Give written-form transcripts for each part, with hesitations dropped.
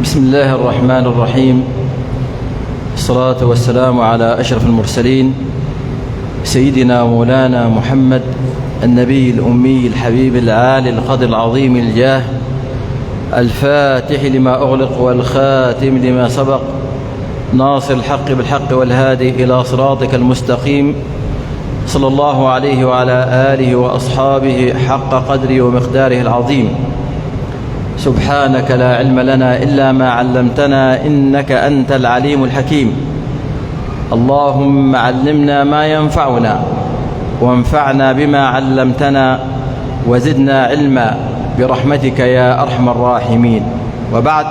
بسم الله الرحمن الرحيم. الصلاة والسلام على أشرف المرسلين، سيدنا مولانا محمد النبي الأمي الحبيب العالي القدر العظيم الجاه، الفاتح لما أغلق والخاتم لما سبق، ناصر الحق بالحق والهادي إلى صراطك المستقيم، صلى الله عليه وعلى آله وأصحابه حق قدره ومقداره العظيم. سبحانك لا علم لنا إلا ما علمتنا إنك أنت العليم الحكيم. اللهم علمنا ما ينفعنا، وانفعنا بما علمتنا، وزدنا علما برحمتك يا أرحم الراحمين. وبعد،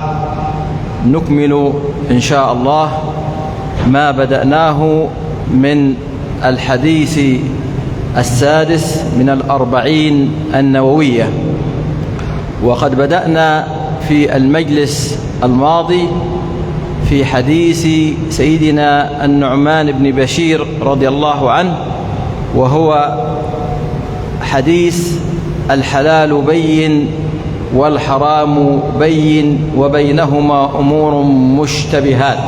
نكمل إن شاء الله ما بدأناه من الحديث السادس من الأربعين النووية. وقد بدأنا في المجلس الماضي في حديث سيدنا النعمان بن بشير رضي الله عنه، وهو حديث الحلال بين والحرام بين وبينهما أمور مشتبهات.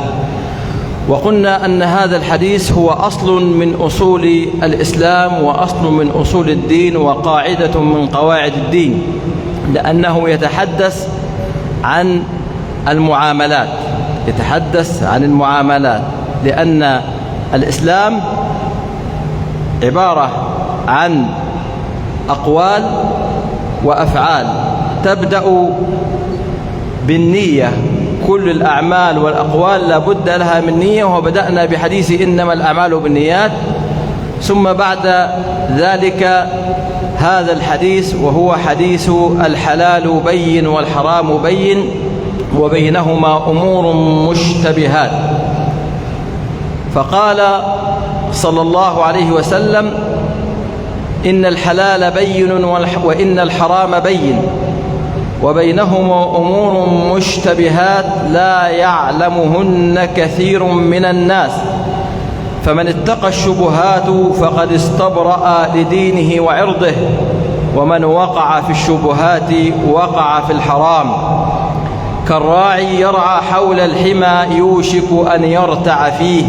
وقلنا أن هذا الحديث هو أصل من أصول الإسلام، وأصل من أصول الدين، وقاعدة من قواعد الدين، لأنه يتحدث عن المعاملات، يتحدث عن المعاملات، لأن الإسلام عبارة عن أقوال وأفعال تبدأ بالنية. كل الأعمال والأقوال لابد لها من نية، وبدأنا بحديث إنما الأعمال بالنيات، ثم بعد ذلك هذا الحديث وهو حديث الحلال بين والحرام بين وبينهما أمور مشتبهات. فقال صلى الله عليه وسلم: إن الحلال بين وإن الحرام بين وبينهما أمور مشتبهات لا يعلمهن كثير من الناس، فمن اتقى الشبهات فقد استبرأ لدينه وعرضه، ومن وقع في الشبهات وقع في الحرام، كالراعي يرعى حول الحمى يوشك أن يرتع فيه،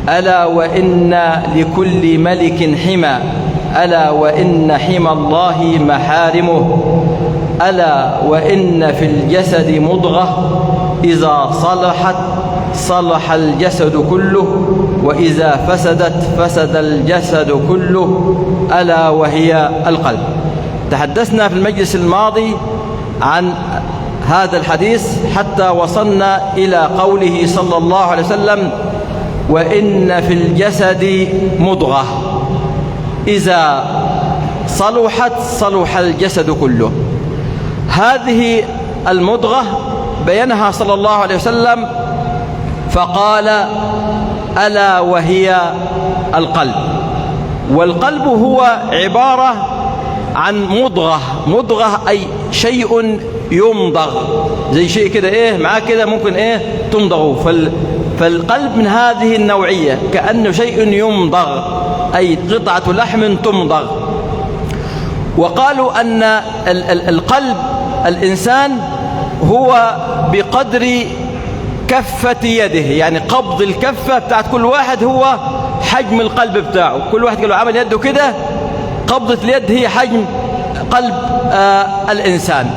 ألا وإن لكل ملك حمى، ألا وإن حمى الله محارمه، ألا وإن في الجسد مضغة، إذا صلحت صلح الجسد كله، وإذا فسدت فسد الجسد كله، ألا وهي القلب. تحدثنا في المجلس الماضي عن هذا الحديث حتى وصلنا إلى قوله صلى الله عليه وسلم: وإن في الجسد مضغة، إذا صلحت صلح الجسد كله. هذه المضغة بينها صلى الله عليه وسلم فقال: ألا وهي القلب. والقلب هو عبارة عن مضغة، مضغة أي شيء يمضغ، زي شيء كده إيه معاه كده ممكن إيه تمضغه. فالقلب من هذه النوعية، كأنه شيء يمضغ، أي قطعة لحم تمضغ. وقالوا أن القلب الإنسان هو بقدر كفة يده، يعني قبض الكفة بتاعت كل واحد هو حجم القلب بتاعه. كل واحد قالوا عمل يده كده، قبضة اليد هي حجم قلب الإنسان.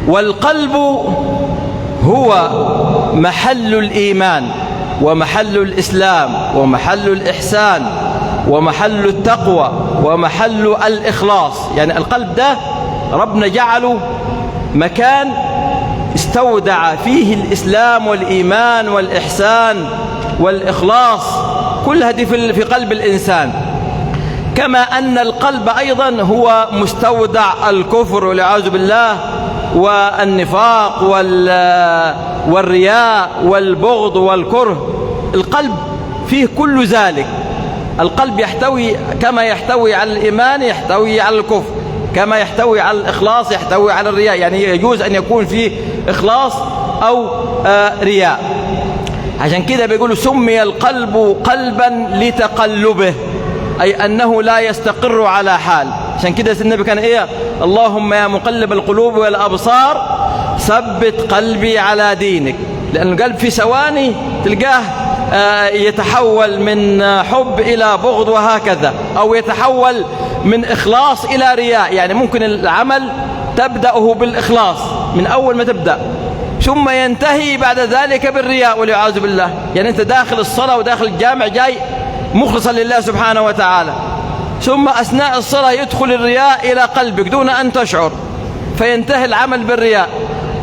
والقلب هو محل الإيمان ومحل الإسلام ومحل الإحسان ومحل التقوى ومحل الإخلاص. يعني القلب ده ربنا جعله مكان استودع فيه الإسلام والإيمان والإحسان والإخلاص، كلها دي في قلب الإنسان. كما أن القلب أيضا هو مستودع الكفر والعياذ بالله، والنفاق والرياء والبغض والكره. القلب فيه كل ذلك. القلب يحتوي كما يحتوي على الإيمان يحتوي على الكفر، كما يحتوي على الإخلاص يحتوي على الرياء. يعني يجوز أن يكون فيه إخلاص أو رياء. عشان كده بيقولوا سمي القلب قلبا لتقلبه، أي أنه لا يستقر على حال. عشان كده النبي كان إيه: اللهم يا مقلب القلوب والأبصار ثبت قلبي على دينك. لأن القلب في ثواني تلقاه يتحول من حب إلى بغض وهكذا، أو يتحول من إخلاص إلى رياء. يعني ممكن العمل تبدأه بالإخلاص من أول ما تبدأ، ثم ينتهي بعد ذلك بالرياء والعياذ بالله. يعني أنت داخل الصلاة وداخل الجامع جاي مخلصا لله سبحانه وتعالى، ثم أثناء الصلاة يدخل الرياء إلى قلبك دون أن تشعر، فينتهي العمل بالرياء.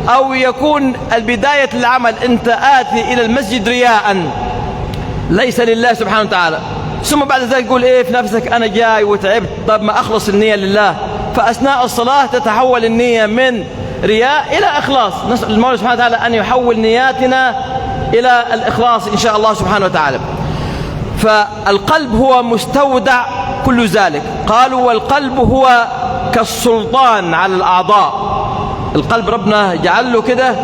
أو يكون البداية العمل أنت آتي إلى المسجد رياء ليس لله سبحانه وتعالى، ثم بعد ذلك تقول إيه في نفسك، أنا جاي وتعبت، طب ما أخلص النية لله. فأثناء الصلاة تتحول النية من رياء إلى إخلاص. نسأل المولى سبحانه وتعالى أن يحول نياتنا إلى الإخلاص إن شاء الله سبحانه وتعالى. فالقلب هو مستودع كل ذلك. قالوا والقلب هو كالسلطان على الأعضاء. القلب ربنا جعل له كده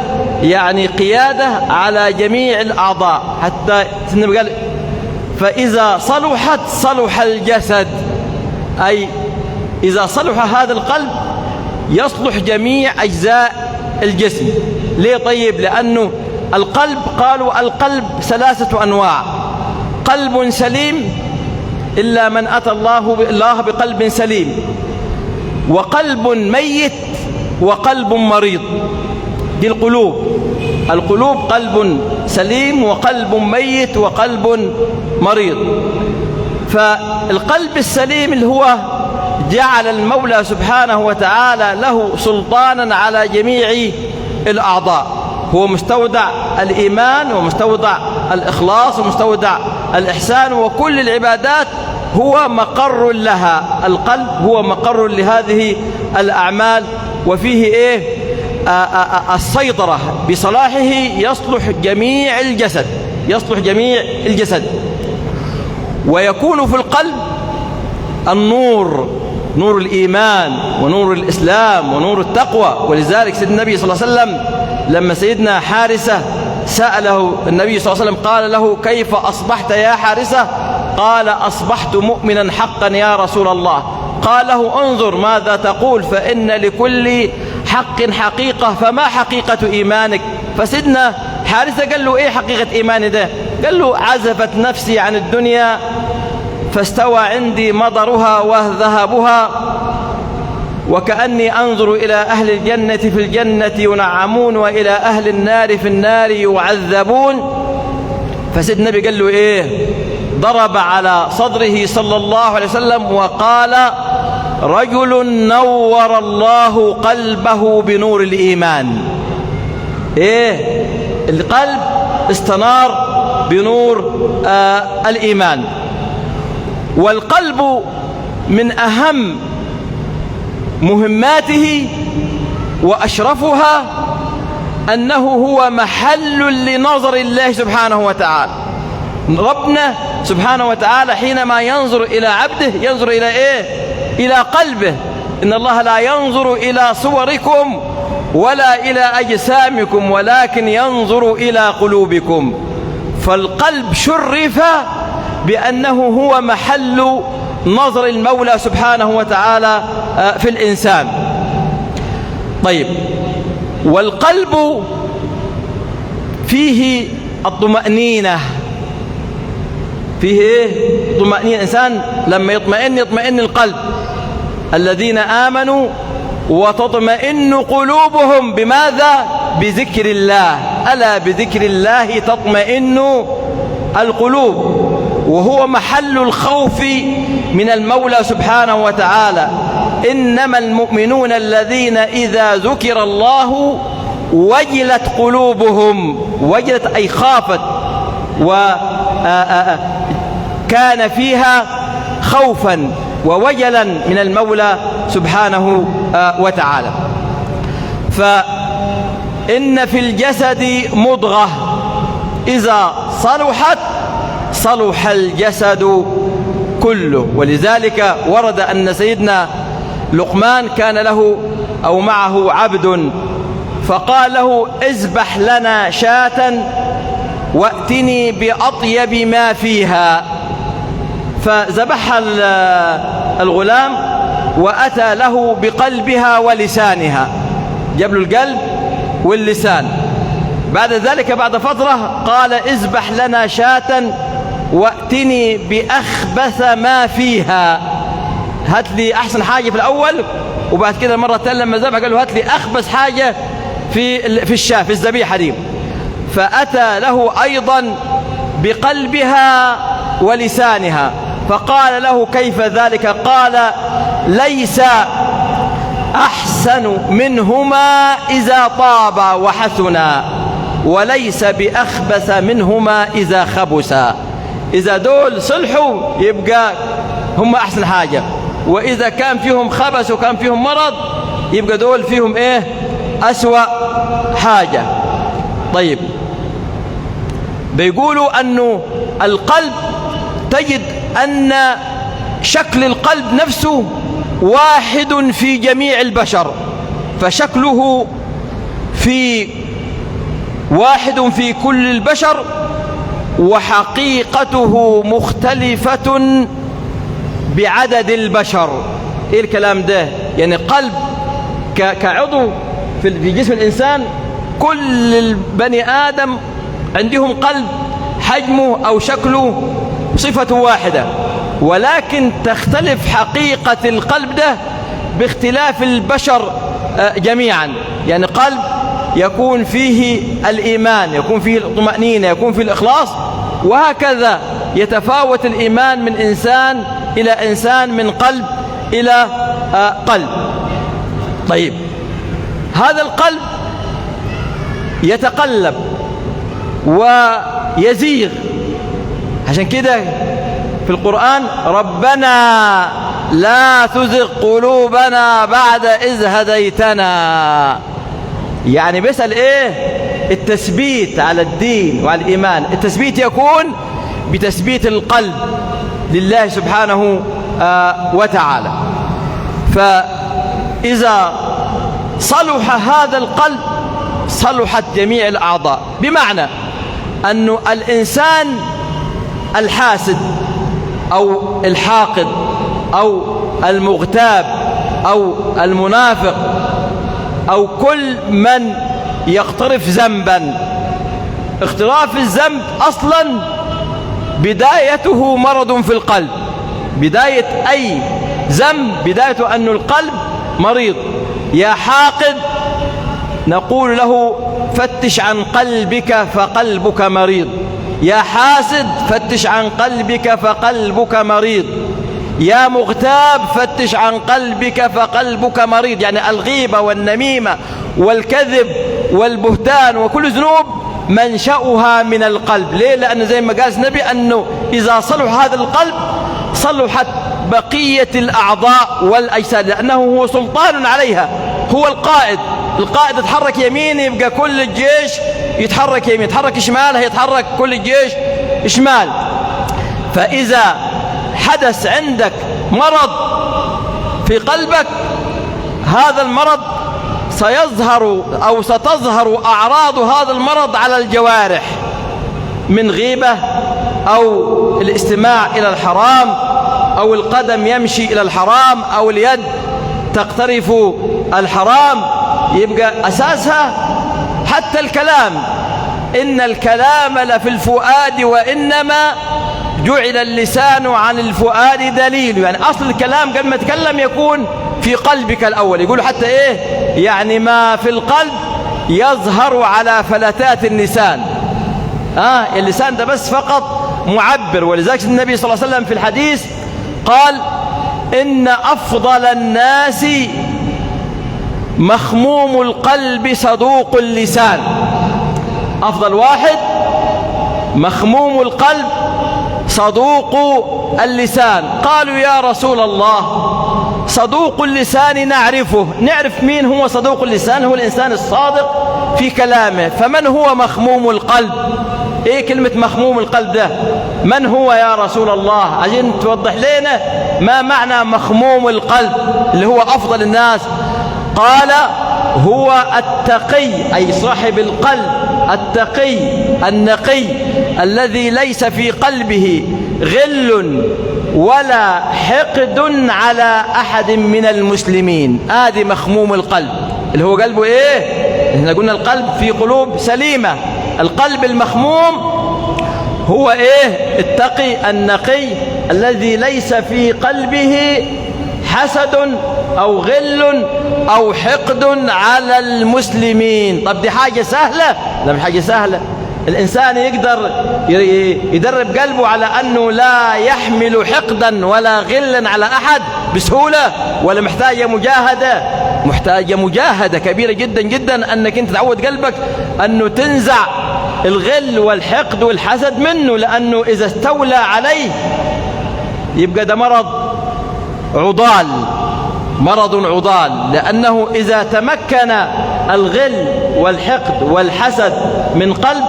يعني قيادة على جميع الأعضاء، حتى النبي قال فإذا صلحت صلح الجسد، أي إذا صلح هذا القلب يصلح جميع أجزاء الجسم. ليه طيب؟ لأنه القلب، قالوا القلب ثلاثة أنواع: قلب سليم إلا من أتى الله بقلب سليم، وقلب ميت، وقلب مريض. دي القلوب. القلوب قلب سليم وقلب ميت وقلب مريض. فالقلب السليم اللي هو جعل المولى سبحانه وتعالى له سلطانا على جميع الأعضاء، هو مستودع الإيمان ومستودع الإخلاص ومستودع الإحسان وكل العبادات هو مقر لها. القلب هو مقر لهذه الأعمال، وفيه إيه؟ السيطرة بصلاحه يصلح جميع الجسد، يصلح جميع الجسد. ويكون في القلب النور، نور الإيمان ونور الإسلام ونور التقوى. ولذلك سيدنا النبي صلى الله عليه وسلم لما سيدنا حارثة سأله النبي صلى الله عليه وسلم قال له كيف أصبحت يا حارثة؟ قال أصبحت مؤمنا حقا يا رسول الله. قال له انظر ماذا تقول، فإن لكل حق حقيقة، فما حقيقة إيمانك؟ فسيدنا حارثة قال له إيه حقيقة إيماني ده؟ قال له عزفت نفسي عن الدنيا فاستوى عندي مضرها وذهبها، وكأني أنظر إلى أهل الجنة في الجنة ينعمون وإلى أهل النار في النار يعذبون. فسيدنا النبي قال له إيه؟ ضرب على صدره صلى الله عليه وسلم وقال رجل نور الله قلبه بنور الإيمان. إيه؟ القلب استنار بنور الإيمان. والقلب من أهم مهماته وأشرفها أنه هو محل لنظر الله سبحانه وتعالى. ربنا سبحانه وتعالى حينما ينظر إلى عبده ينظر إلى إيه؟ إلى قلبه. إن الله لا ينظر إلى صوركم ولا إلى أجسامكم ولكن ينظر إلى قلوبكم. فالقلب شرف بأنه هو محل نظر المولى سبحانه وتعالى في الإنسان. طيب، والقلب فيه الطمأنينة، فيه إيه؟ طمأنينة. الإنسان لما يطمئن يطمئن القلب. الذين آمنوا وتطمئن قلوبهم بماذا؟ بذكر الله. ألا بذكر الله تطمئن القلوب. وهو محل الخوف من المولى سبحانه وتعالى. إنما المؤمنون الذين إذا ذكر الله وجلت قلوبهم، وجلت أي خافت، وكان فيها خوفا ووجلا من المولى سبحانه وتعالى. فإن في الجسد مضغة إذا صلحت صلح الجسد كله. ولذلك ورد أن سيدنا لقمان كان له أو معه عبد، فقال له اذبح لنا شاة وأتني بأطيب ما فيها. فذبحها الغلام وأتى له بقلبها ولسانها، جاب له القلب واللسان. بعد ذلك بعد فترة قال اذبح لنا شاة واتني بأخبث ما فيها، هات لي أحسن حاجة في الأول، وبعد كده المرة الثانية لما ذبح قال له هات لي أخبث حاجة في الشاة، في الذبيحة دي. فأتى له أيضا بقلبها ولسانها، فقال له كيف ذلك؟ قال ليس أحسن منهما إذا طابا وحسنا، وليس بأخبث منهما إذا خبثا. إذا دول صلحوا يبقى هم أحسن حاجة، وإذا كان فيهم خبث وكان فيهم مرض يبقى دول فيهم إيه؟ أسوأ حاجة. طيب، بيقولوا أنه القلب، تجد أن شكل القلب نفسه واحد في جميع البشر، فشكله في واحد في كل البشر، وحقيقته مختلفة بعدد البشر. إيه الكلام ده؟ يعني قلب كعضو في جسم الإنسان، كل البني آدم عندهم قلب حجمه أو شكله صفة واحدة، ولكن تختلف حقيقة القلب ده باختلاف البشر جميعا. يعني قلب يكون فيه الإيمان، يكون فيه الطمأنينة، يكون فيه الإخلاص، وهكذا يتفاوت الإيمان من إنسان إلى إنسان، من قلب إلى قلب. طيب، هذا القلب يتقلب ويزيغ، عشان كده في القرآن ربنا لا تزغ قلوبنا بعد إذ هديتنا. يعني بيسأل إيه؟ التثبيت على الدين وعلى الإيمان. التثبيت يكون بتثبيت القلب لله سبحانه وتعالى. فإذا صلح هذا القلب صلحت جميع الأعضاء، بمعنى أن الإنسان الحاسد أو الحاقد أو المغتاب أو المنافق أو كل من يقترف ذنبا، اقتراف الذنب أصلا بدايته مرض في القلب. بداية أي ذنب بدايته أن القلب مريض. يا حاقد نقول له فتش عن قلبك فقلبك مريض. يا حاسد فتش عن قلبك فقلبك مريض. يا مغتاب فتش عن قلبك فقلبك مريض. يعني الغيبة والنميمة والكذب والبهتان وكل ذنوب منشأها من القلب. ليه؟ لأن زي ما قال النبي أنه إذا صلح هذا القلب صلحت بقية الأعضاء والأجساد، لأنه هو سلطان عليها، هو القائد. القائد يتحرك يمين يبقى كل الجيش يتحرك يمين، يتحرك شمال هيتحرك كل الجيش شمال. فإذا حدث عندك مرض في قلبك، هذا المرض سيظهر أو ستظهر أعراض هذا المرض على الجوارح، من غيبة أو الاستماع إلى الحرام أو القدم يمشي إلى الحرام أو اليد تقترف الحرام. يبقى أساسها حتى الكلام، إن الكلام لفي الفؤاد وإنما جعل اللسان عن الفؤاد دليل. يعني أصل الكلام قبل ما تكلم يكون في قلبك الأول. يقولوا حتى إيه؟ يعني ما في القلب يظهر على فلتات اللسان. اللسان ده بس فقط معبر. ولذلك النبي صلى الله عليه وسلم في الحديث قال إن أفضل الناس مخموم القلب صدوق اللسان. أفضل واحد مخموم القلب صدوق اللسان. قالوا يا رسول الله صدوق اللسان نعرفه، نعرف مين هو صدوق اللسان، هو الإنسان الصادق في كلامه، فمن هو مخموم القلب؟ إيه كلمة مخموم القلب ده؟ من هو يا رسول الله؟ عشان توضح لنا ما معنى مخموم القلب اللي هو أفضل الناس. قال هو التقي، أي صاحب القلب التقي النقي الذي ليس في قلبه غل ولا حقد على أحد من المسلمين. آدي مخموم القلب اللي هو قلبه إيه؟ احنا قلنا القلب في قلوب سليمة. القلب المخموم هو ايه؟ التقي النقي الذي ليس في قلبه حسد او غل او حقد على المسلمين. طب دي حاجة سهلة؟ لا، مش حاجة سهلة. الإنسان يقدر يدرب قلبه على أنه لا يحمل حقدا ولا غلا على أحد بسهولة، ولا محتاجة مجاهدة؟ محتاجة مجاهدة كبيرة جدا جدا، أنك أنت تعود قلبك أنه تنزع الغل والحقد والحسد منه، لأنه إذا استولى عليه يبقى ده مرض عضال، مرض عضال. لأنه إذا تمكن الغل والحقد والحسد من قلب،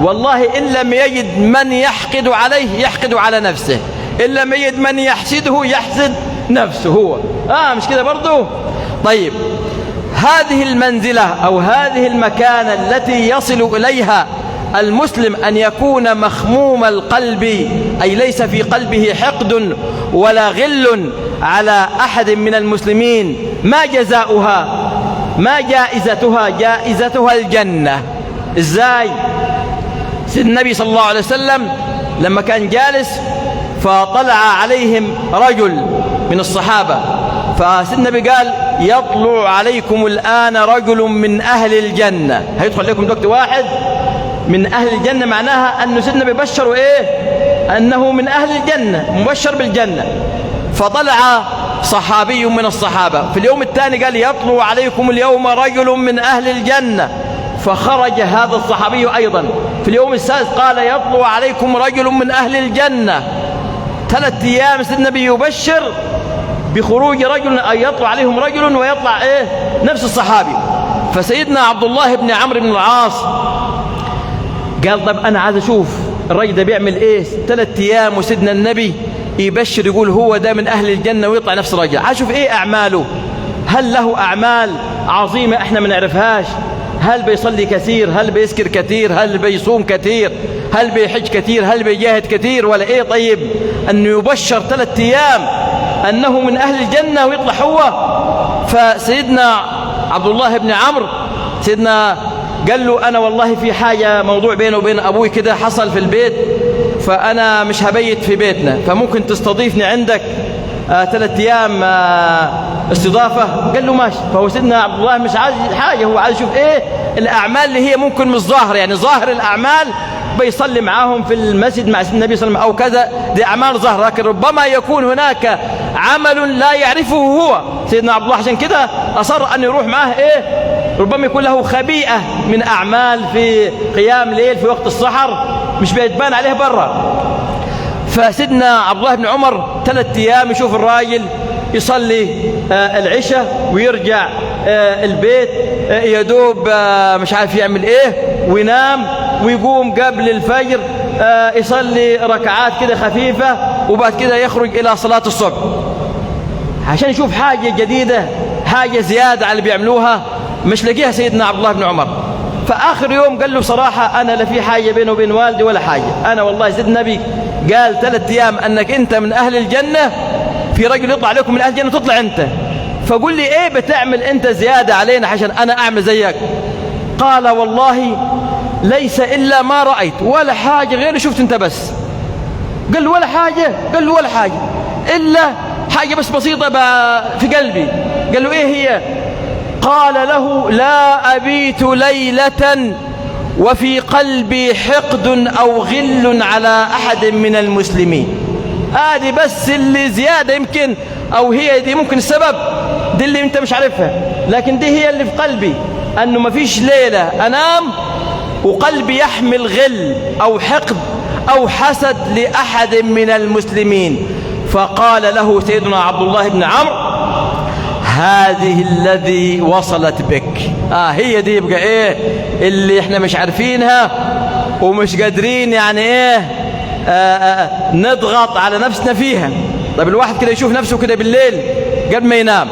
والله إن لم يجد من يحقد عليه يحقد على نفسه، إن لم يجد من يحسده يحسد نفسه هو. مش كده برضو؟ طيب، هذه المنزلة أو هذه المكانة التي يصل إليها المسلم أن يكون مخموم القلب، أي ليس في قلبه حقد ولا غل على أحد من المسلمين، ما جزاؤها؟ ما جائزتها؟ جائزتها الجنة. إزاي؟ سيدنا النبي صلى الله عليه وسلم لما كان جالس فطلع عليهم رجل من الصحابة، فسيدنا النبي قال: يطلع عليكم الآن رجل من أهل الجنة. هيدخل عليكم دلوقتي واحد من أهل الجنة، معناها أنه سيدنا النبي بشره إيه؟ أنه من أهل الجنة، مبشر بالجنة. فطلع صحابي من الصحابة في اليوم الثاني قال: يطلع عليكم اليوم رجل من أهل الجنة. فخرج هذا الصحابي أيضا في اليوم الثالث قال: يطلع عليكم رجل من أهل الجنة. 3 أيام سيدنا النبي يبشر بخروج رجل، أي يطلع عليهم رجل ويطلع إيه؟ نفس الصحابي. فسيدنا عبد الله بن عمرو بن العاص قال: طب أنا عايز أشوف الرجل ده بيعمل إيه 3 أيام وسيدنا النبي يبشر يقول هو ده من أهل الجنة ويطلع نفس الرجل، عايز أشوف إيه أعماله، هل له أعمال عظيمة إحنا ما نعرفهاش؟ هل بيصلي كثير؟ هل بيسكر كثير؟ هل بيصوم كثير؟ هل بيحج كثير؟ هل بيجاهد كثير ولا إيه؟ طيب أنه يبشر 3 أيام أنه من أهل الجنة ويطلع هو. فسيدنا عبد الله بن عمرو سيدنا قال له: أنا والله في حاجة، موضوع بينه وبين أبوي كده حصل في البيت، فأنا مش هبيت في بيتنا، فممكن تستضيفني عندك 3 أيام استضافة؟ قال له ماشي. فهو سيدنا عبد الله مش عايز حاجة، هو عايز يشوف إيه الأعمال اللي هي ممكن مش ظاهرة، يعني ظاهر الأعمال بيصلي معاهم في المسجد مع سيدنا النبي صلى الله عليه وسلم أو كذا، دي أعمال ظاهرة، لكن ربما يكون هناك عمل لا يعرفه هو سيدنا عبد الله، عشان كده أصر أن يروح معاه إيه، ربما يكون له خبيئة من أعمال في قيام ليل في وقت السحر مش بيتبان عليه برا. فسيدنا عبد الله بن عمر 3 أيام يشوف الراجل يصلي العشاء ويرجع البيت، يدوب مش عارف يعمل ايه، وينام ويقوم قبل الفجر يصلي ركعات كده خفيفة، وبعد كده يخرج إلى صلاة الصبح عشان يشوف حاجة جديدة، حاجة زيادة على اللي بيعملوها مش لاقيها سيدنا عبد الله بن عمر. فآخر يوم قال له صراحة أنا لا في حاجة بينه وبين والدي ولا حاجة، أنا والله سيدنا النبي قال 3 أيام أنك أنت من أهل الجنة، في رجل يطلع عليكم من أهل الجنة تطلع أنت، فقل لي إيه بتعمل أنت زيادة علينا عشان أنا أعمل زيك؟ قال والله ليس إلا ما رأيت، ولا حاجة غير شفت أنت بس. قال له ولا حاجة؟ قال له ولا حاجة إلا حاجة بس بسيطة في قلبي. قال له إيه هي؟ قال له لا أبيت ليلة وفي قلبي حقد أو غل على أحد من المسلمين. هذه بس اللي زيادة يمكن، أو هي دي ممكن السبب، دي اللي أنت مش عارفها، لكن دي هي اللي في قلبي، أنه ما فيش ليلة أنام وقلبي يحمل غل أو حقد أو حسد لأحد من المسلمين. فقال له سيدنا عبد الله بن عمرو هذه الذي وصلت بك. هي دي يبقى إيه اللي إحنا مش عارفينها ومش قادرين يعني إيه نضغط على نفسنا فيها. طب الواحد كده يشوف نفسه كده بالليل قبل ما ينام،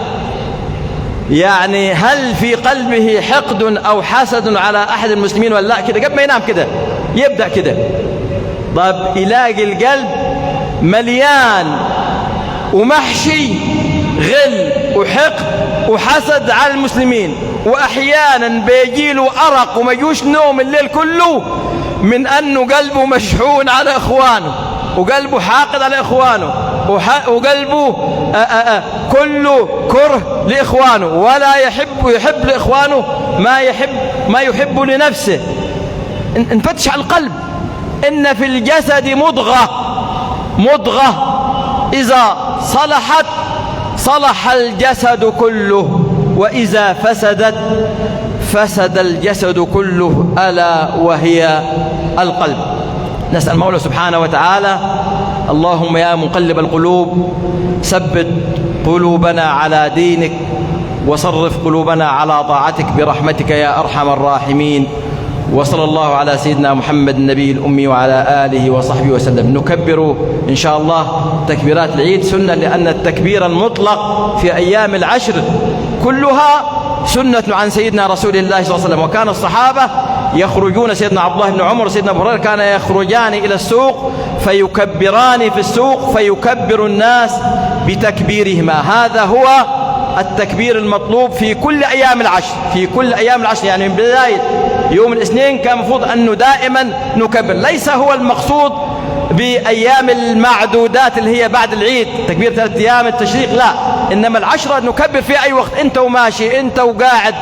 يعني هل في قلبه حقد أو حسد على أحد المسلمين ولا لا؟ كده قبل ما ينام كده يبدأ كده. طب يلاقي القلب مليان ومحشي غل وحقد وحسد على المسلمين، وأحيانا بيجيله أرق وما يجوش نوم الليل كله من أنه قلبه مشحون على إخوانه، وقلبه حاقد على إخوانه، وقلبه كله كره لإخوانه، ولا يحب لإخوانه ما يحب لنفسه. نفتش على القلب. إن في الجسد مضغة إذا صلحت صلح الجسد كله، وإذا فسدت فسد الجسد كله، ألا وهي القلب. نسأل المولى سبحانه وتعالى، اللهم يا مقلب القلوب ثبت قلوبنا على دينك، وصرف قلوبنا على طاعتك برحمتك يا أرحم الراحمين. وصلى الله على سيدنا محمد النبي الأمي وعلى آله وصحبه وسلم. نكبر إن شاء الله تكبيرات العيد سنة، لأن التكبير المطلق في أيام العشر كلها سنة عن سيدنا رسول الله صلى الله عليه وسلم. وكان الصحابة يخرجون، سيدنا عبد الله بن عمر وسيدنا أبو هريرة كان يخرجان إلى السوق فيكبران في السوق، فيكبر الناس بتكبيرهما. هذا هو التكبير المطلوب في كل أيام العشر، في كل أيام العشر، يعني من بداية يوم الاثنين كان المفروض أنه دائما نكبر. ليس هو المقصود بأيام المعدودات اللي هي بعد العيد تكبير 3 أيام التشريق، لا، إنما العشرة نكبر في أي وقت، أنت وماشي، أنت وقاعد،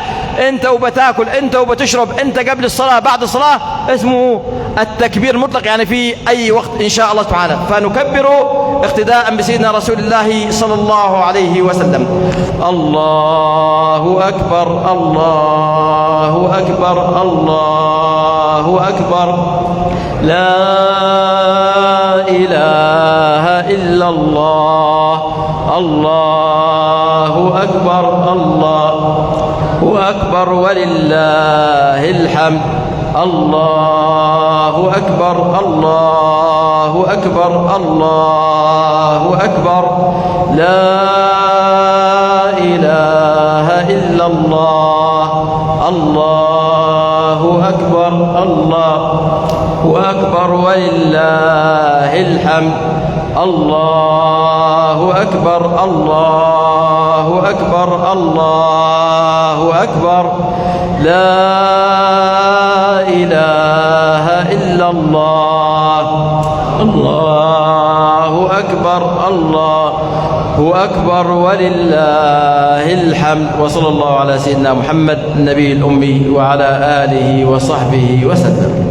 أنت وبتاكل، أنت وبتشرب، أنت قبل الصلاة بعد الصلاة، اسمه التكبير المطلق، يعني في أي وقت إن شاء الله تعالى. فنكبر اقتداء بسيدنا رسول الله صلى الله عليه وسلم. الله أكبر، الله أكبر، الله أكبر، لا إله إلا الله، الله أكبر، الله أكبر، ولله الحمد، الله أكبر، الله أكبر، الله أكبر، لا إله إلا الله، الله أكبر، الله أكبر، ولله الحمد، الله أكبر، الله أكبر، الله أكبر، لا إله إلا الله، الله أكبر، الله أكبر، ولله الحمد. وصلى الله على سيدنا محمد النبي الأمي وعلى آله وصحبه وسلم.